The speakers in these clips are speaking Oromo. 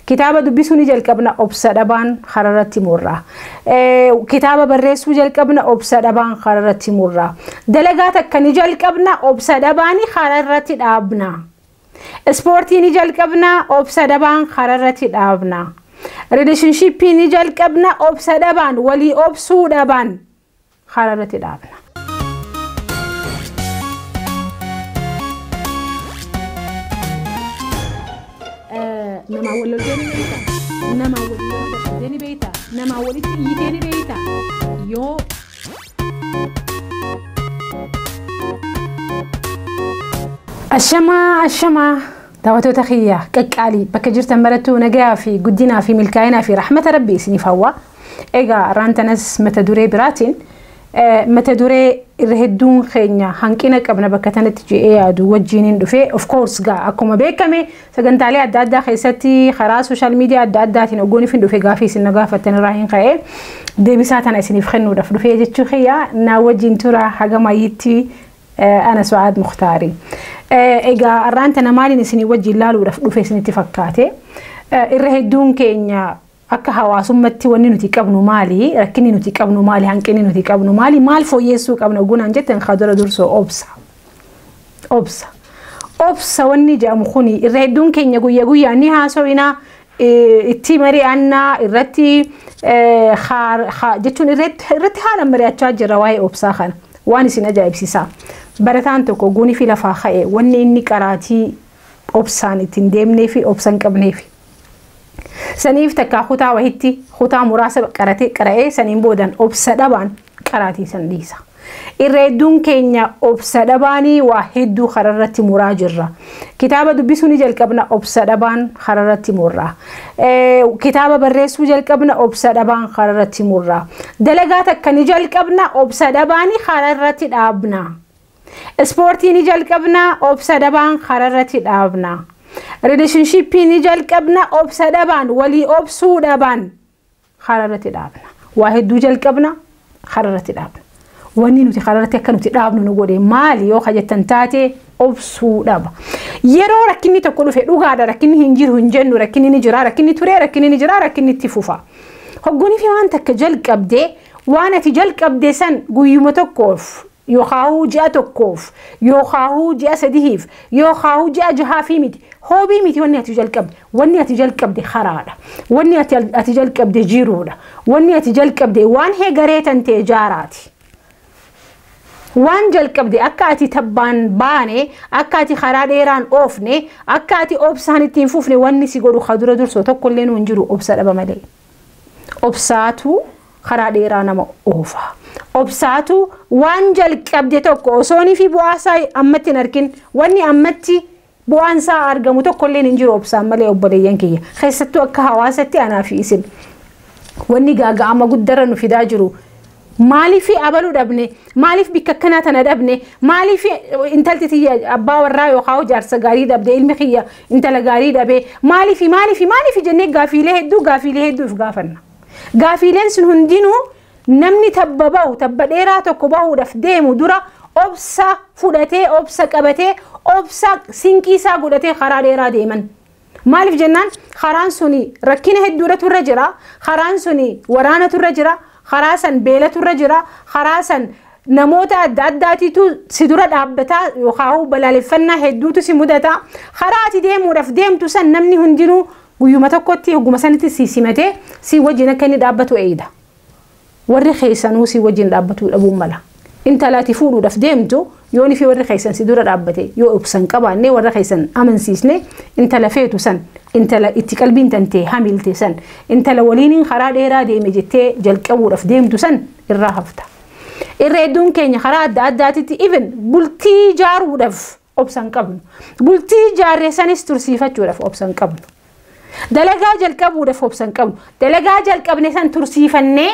Kitaaba dubbisuu ni jalqabna, obsa dhabaan kararratti murra. Kitaaba barreessuu jalqabna, obsa dhabaan kararratti murra. Dalagaa takka ni jalqabna, obsa dhabaani kararratti dhaabna. Ispoortii ni jalqabna, obsa dhabaan kararratti dhaabna. Relationshipii ni jalqabna, obsa dhabaan, walii obsuu dhabaan kararratti dhaabna. Namaa wal loltee ni beektaa? Namaa walitti dadhabdee ni beektaa? Namaa walitti iyyitee ni beektaa? Yoo Ashamaa, ashamaa, daawwattoota kiyya qaqqaalii, bakka jirtan barattuu nagayaa fi guddinaa fi milkaa'inaa fi rahmata rabbii isiniif hawwa. Egaa har'aan tanas mata duree biraatiin, mata duree irra hedduun keenya hanqina qabna bakka tanatti je'ee yaadu wajjiniin dhufe. Of course gaa, akkuma beekame sagantaalee adda addaa keessatti, karaa social media adda addaatiin oggooniif hin dhufe, gaafii isin na gaafattan irraa hin ka'e deebisaa tana isiniif kennuudhaaf dhufee jechuu kiyya. Na wajjin tura haga maayyitti. Ana Su'aad Muktaarii. Egaa har'aan tana maaliin isinii wajjin laaluudhaaf dhufe isinitti fakkaate? Irra hedduun keenya akka hawaasummatti wanni nuti qabnu maali? Rakkinni nuti qabnu maali? Hanqinni nuti qabnu maali? Maal fooyyessuu qabna? Gunaan jettan, kadura dursoo obsa. Obsa. Obsa wanni jedhamu kuni irra hedduun keenya guyyaa guyyaan ni haasofina, itti mari'annaa irratti jechuun irratti haala mari'achaa jira waa'ee obsaa kana. Waan isin ajaa'ibsiisaa. Barataan tokko guunii fi lafaa ka'e wanni inni qaraatii obsaan ittiin deemnee fi obsa hin qabneef. Saniif takkaa kutaa wahitti kutaa muraasa qaratee qara'ee saniin boodan obsa dhabaan qaraatii san dhiisa. Irra hedduun keenya obsa dhabaanii waa hedduu kararratti muraa jirra. Kitaaba dubbisuu ni jalqabna, obsa dhabaan kararratti murra. Kitaaba barreessuu jalqabna, obsa dhabaan kararratti murra. Dalagaa takka ni jalqabna, obsa dhabaanii kararratti dhaabna. Ispoortii ni jalqabna, obsa dhabaan kararratti dhaabna. Relationshipii ni jalqabna, obsa dhabaan, walii obsuu dhabaan kararratti dhaabna. Waa hedduu jalqabna, kararratti dhaabna. Wanni nuti kararratti akka nuti dhaabnu nu godhe maali yoo jettan taate, obsuu dhaba. Yeroo rakkinni tokko dhufe, dhugaadha, rakkinni hin jiru hin jennu, rakkinni ni jira, rakkinni ture, rakkinni ni jira, rakkinni itti fufa. Hoggunii fi waan takka jalqabdee, waan ati jalqabde san guyyuma tokkoof yookaan ji'a tokkoof yookaan ji'a sadiif yookaan ji'a jahaafii miti, hoobii miti. Wanni ati jalqabde, wanni ati jalqabde karaadha, wanni ati jalqabde jiruudha, wanni ati jalqabde waan heegaree tan ta'e jaaraati. Waan jalqabde akka ati tabbaan baane, akka ati karaa dheeraan oofne, akka ati obsaan ittiin fufne wanni si godhu kadura dursoo tokkollee nu hin jiru, obsa dhaba malee. Obsaatu karaa dheeraa nama oofa. Obsaatu waan jalqabde tokko osoonii fi bu'aasaa ammatti hin argin, wanni ammatti bu'aan isaa argamu tokkollee hin jiru obsaan malee. Obboleeyyan kiyya, keessattuu akka hawaasatti anaa fi isin wanni gaaga'ama guddarra nu fidaa jiru, maaliif abaluu dhabne? Maaliif bikka akkanaa tana dhabne? Maaliif intalti tiyya abbaa warraa yookaan jaarsa gaarii dhabde, ilmi kiyya intala gaarii dhabe? Maaliif, maaliif, maaliif jennee gaafiilee hedduu, gaafiilee hedduu if gaafanna. Gaafiileen sun hundinuu namni tabba bahu, tabba dheeraa tokko bahuudhaaf deemu dura obsa fudhatee, obsa qabatee, obsa sinqii isaa godhatee karaa dheeraa deeman. Maaliif jennaan, karaan suni rakkina hedduudhatu irra jira. Karaan suni waraanatu irra jira. Karaa san beelatu irra jira. Karaa san namoota adda addaatiitu si dura dhaabbataa yookaan balaaleffannaa hedduutu si mudata. Karaa ati deemuudhaaf deemtu san namni hundinuu guyyuma tokkotti hogguma sanitti si simatee si wajjin akka inni dhaabbatu eeyida. Warri keessanuu si wajjin dhaabbatuu dhabuun mala. Intala ati fuudhuudhaaf deemtu yoon fi warri keessan si dura dhaabbate, yoo obsan qabaanne, warra keessan amansiisne, intala feetu san, intala itti qalbiin tantee hamilte san, intala waliin karaa dheeraa deeme jettee jalqabuudhaaf deemtu san irraa hafta. Irra hedduun keenya karaa adda addaatitti even bultii ijaaruudhaaf obsan qabnu. Bultii ijaarree sanis tursiifachuudhaaf obsan qabnu. Dalagaa jalqabuudhaaf obsan qabnu. Dalagaa jalqabne san tursiifannee,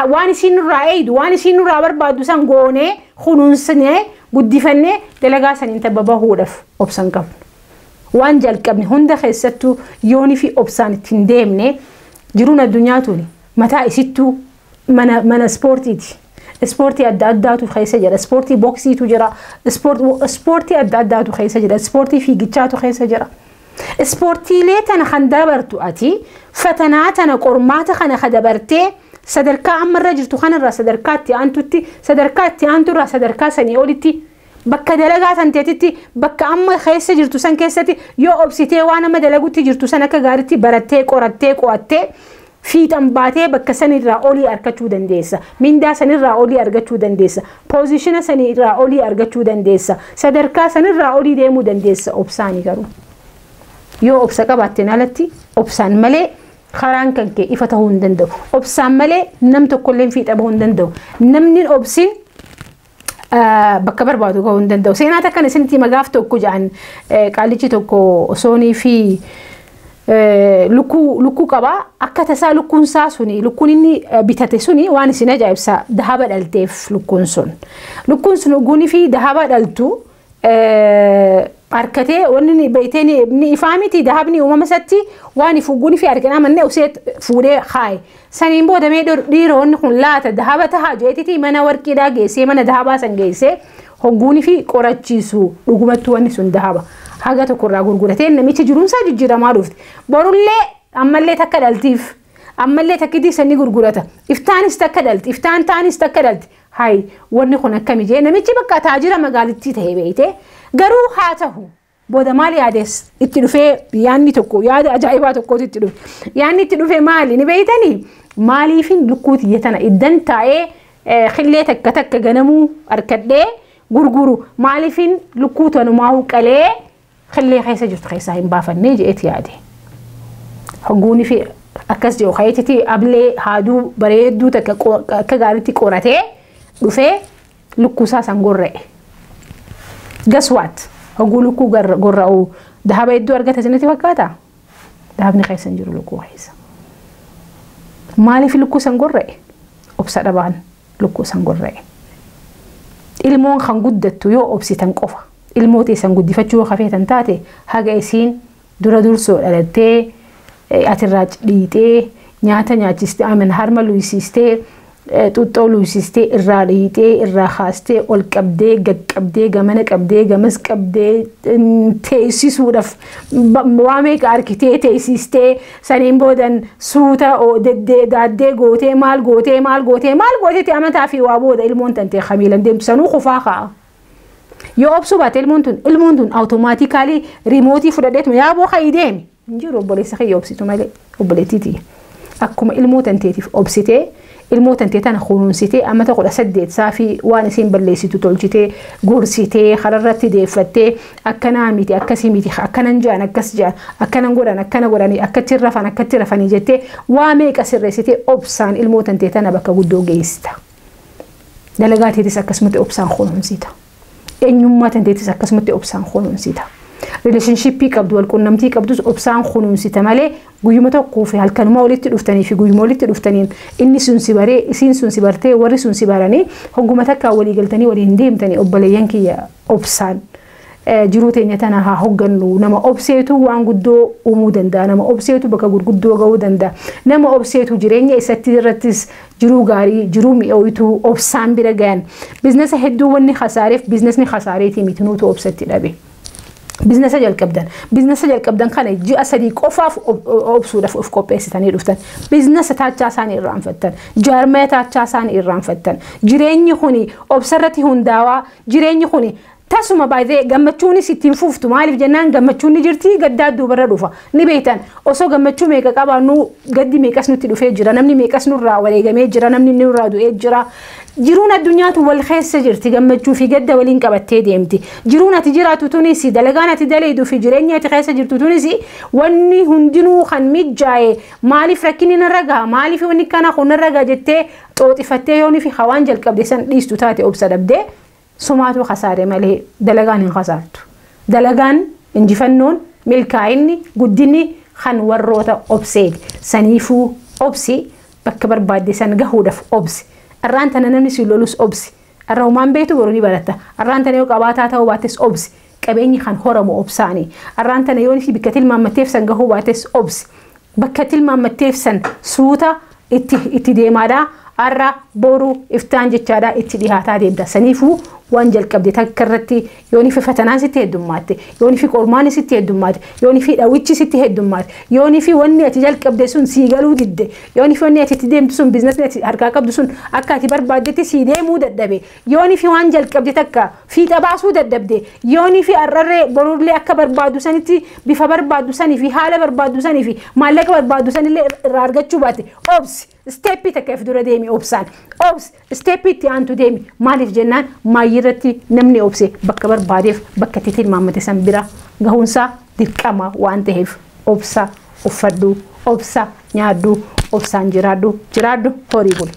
waan isiin nurraa eeydu, waan isiin nurraa barbaaddu san goonee, kunuunsinee, guddifannee dalagaa saniin tabba bahuudhaaf obsan qabnu. Waan jalqabne hunda keessattuu yoonii fi obsaan ittiin deemne, jiruun addunyaa tuni mataa isittuu mana ispoortiiti. Ispoortii adda addaatu keessa jira. Ispoortii boksiitu jira. Ispoortii adda addaatu keessa jira. Ispoortii fiigichaatu keessa jira. Ispoortiilee tana kan dabartu ati fatanaa tana qormaata kana ka dabartee sadarkaa ammarra jirtu kanarraa sadarkaa itti aantutti, sadarkaa itti aanturraa sadarkaa sanii olitti, bakka dalagaa san teetitti, bakka amma keessa jirtu san keessatti yoo obsitee waan amma dalagutti jirtu san akka gaariitti barattee, qorattee, qo'attee fiixan baatee bakka sanirraa olii argachuu dandeessa. Mindaa sanirraa olii argachuu dandeessa. Position sanirraa olii argachuu dandeessa. Sadarkaa sanirraa olii deemuu dandeessa obsaani garuu. Yoo obsa qabaatteen alatti, obsaan malee karaan kan kee ifa ta'uu hin danda'u. Obsaan malee nam tokkollee fiixa bahuu hin danda'u. Namni obsin bakka barbaadu gahuu hin danda'u. Seenaa takkan isinitti magaaf tokko jedhan, qaalichi tokko osoonii fi lukkuu qabaa. Akka tasaa lukkuun isaa suni, lukkuun inni bitate suni, waan isin ajaa'ibsa dahaba dhalteef lukkuun sun. Lukkuun sun uguunii fi dahaba dhaltu harkatee wanni beeytee ni ifaa miti, dahabni uumama isatti waan ifu uguunii fi argina mannee usee fuudhee kaaye. Saniin booda mee dhiironni kun laata dahaba tahaa jeetiti mana warqiidhaa geessee, mana dahabaa san geessee hogguunii fi qorachiisu dhugumattuu wanni sun dahaba. Haga tokkorraa gurguratee namichi jiruunsaa jijjiiramaa dhufte. Borullee ammallee takka dhaltiif. Ammallee takkitii sanii gurgurata. Iftaanis takka dhalti. Iftaan taanis takka dhalti. Hayi, wanni kun akkami jee namichi bakka taajira magaalittii ta'e beeyte. Garuu haa ta'u booda maal yaades itti dhufee, yaadni tokko, yaada ajaa'ibaa tokkotu itti dhufe. Yaadni itti dhufe maali ni beeytanii? Maaliifin lukkuu tiyya tana iddan taa'ee xillee takka takka ganamuu harkadhee gurguru, maaliifin lukkuu tanumaa qalee xillee keessa jirtu keessaa hin baafannee je'eeti yaade. Hogguunii fi akkas jedhu kaayetiti ablee haaduu bareedduu takka akka gaariitti qoratee dhufee lukkuusaa san gorra'e. Guess what? Hogguu lukkuu gorra'u dahaba hedduu argata isinitti fakkaata? Dahabni keessa hin jiru lukkuu keessa. Maaliif lukkuu san gorra'e? Obsa dhabaan lukkuu san gorra'e. Ilmoon kan guddattu yoo obsitan qofa. Ilmoo teessan guddifachuu yoo hafeetan taate, haga isiin dura dursoo dhalattee atirraa dhiitee nyaata nyaachistee, amen, harma luysistee, xuuxxoo luysistee, irraa dhiitee, irraa kaastee, ol qabdee, gaqqabdee, gamana qabdee, gamas qabdee teessisuudhaaf waa meeqa harkitee teessistee, saniin boodan suuta daaddee gootee, maal gootee, maal gootee, maal gootee, amataa fi waa booda ilmoon tantee kamiilan deemtu sanuu kufaa ka'a. Yoo obsuu baate ilmoon tun automatically remote fudhadheetuma yaaboo ka'ii deemi. Hin jiru obboleessa kiyya, obsitu malee obboleettiiti. Akkuma ilmoo tanteetiif obsitee, ilmoo tantee tana kunuunsitee, amata 18 saafii waan isiin balleessitu tolchitee, gorsitee, kararratti deeffattee, akkanaa miti, akkasii miti, akkanan jedhan, akkas jedhan, akkanan godhan, akkana godhanii, akkatti rafan, akkatti rafanii jettee waa meeqa sirreessitee obsaan ilmoo tantee tana bakka guddoo geessita. Dalagaa teetis akkasumatti obsaan kunuunsita. Eenyummaa tanteetis akkasumatti obsaan kunuunsita. Relationship qabdu, walqunnamtii qabdus obsaan kunuunsita malee guyyuma tokkoo fi halkanuma walitti dhuftanii fi guyyuma walitti dhuftaniin inni sun si baree, isiin sun si bartee, warri sun si baranii hogguma takkaa walii galtanii waliin deemtanii. Obboleeyyan kiyya, obsaan jiruu teenya tana haa hoggannu. Nama obseetu waan guddoo uumuu danda'a. Nama obseetu bakka gurguddoo gahuu danda'a. Nama obseetu jireenya isatti irrattis jiruu gaarii, jiruu mi'ooyituu obsaan bira gahan. Business hedduu wanni khasaareef businessni khasaareetii miti, nuutu obsatti dhabe. Business jalqabdan. Business jalqabdan kana ji'a 3 qofaaf obsuudhaaf of qopheessitanii dhuftan. Business taachaa isaanii irraanfattan. Jaarmaya taachaa isaanii irraanfattan. Jireenyi kuni obsarratti hundaawaa. Jireenyi kuni tasuma baay'ee gammachuunis ittiin fuftu. Maaliif jennaan, gammachuun ni jirti, gaddaa duubarra dhufa. Ni beektan, osoo gammachuu meeqa qabaannu gaddi meeqas nutti dhufee jira. Namni meeqas nurraa wareegamee jira. Namni nurraa du'ee jira. Jiruun addunyaatu wal keessa jirti, gammachuu fi gadda waliin qabattee deemti. Jiruun ati jiraatu tunis, dalagaan ati daleedu fi jireenya ati keessa jirtu tunis, wanni hundinuu kan mijaa'e maaliif rakkinni narra gaha, maaliif wanni kana kun narra gaha jettee xooxifattee yoonii fi hawaan jalqabde san dhiistu taate, obsa dhabdee sumaatu kasaare malee dalagaan hin kasaartu. Dalagaan, injifannoon, milkaa'inni, guddinni kan warroota obseeti. Saniifuu obsi, bakka barbaadde san gahuudhaaf obsi. Arraan tana namni si lolus obsi. Arra homaan beektu boruu ni baratta. Arraan tana yoo qabaataa ta'uu baattes obsi. Qabeenyi kan horamu obsaani. Arraan tana yoo bakka tilmaammatteef san gahuu baattes obsi. Bakka tilmaammatteef san suuta itti deemaadha. Arra, boru, iftaan jechaadha itti dhihaataa deemta. Saniifuu Waan jalqabde takka irratti yoonii fi fatanaan sitti heddummaate, yoonii fi qormaan sitti heddummaate, yoonii fi dhawichi sitti heddummaate, yoonii fi wanni ati jalqabde sun sii galuu didde, yoonii fi wanni ati itti deemtu sun, biizinasni ati harkaa qabdu sun akka ati barbaaddetti sii deemuu dadhabe, yoonii fi waan jalqabde takka fiixa baasuu dadhabde, yoonii fi har'arree borullee akka barbaaddu sanitti bifa barbaaddu sanii fi haala barbaaddu sanii fi maallaqa barbaaddu sanillee irraa argachuu baate, obsi. Step takka if dura deemi obsaan. Obsi, step itti aantu deemi. Maaliif jennaan, maayii irratti namni obse bakka barbaadeef bakka itti tilmaammate san bira gahuunsaa dirqama waan ta'eef, obsa uffadhu, obsa nyaadhu, obsaan jiraadhu, jiraadhu, horii buli.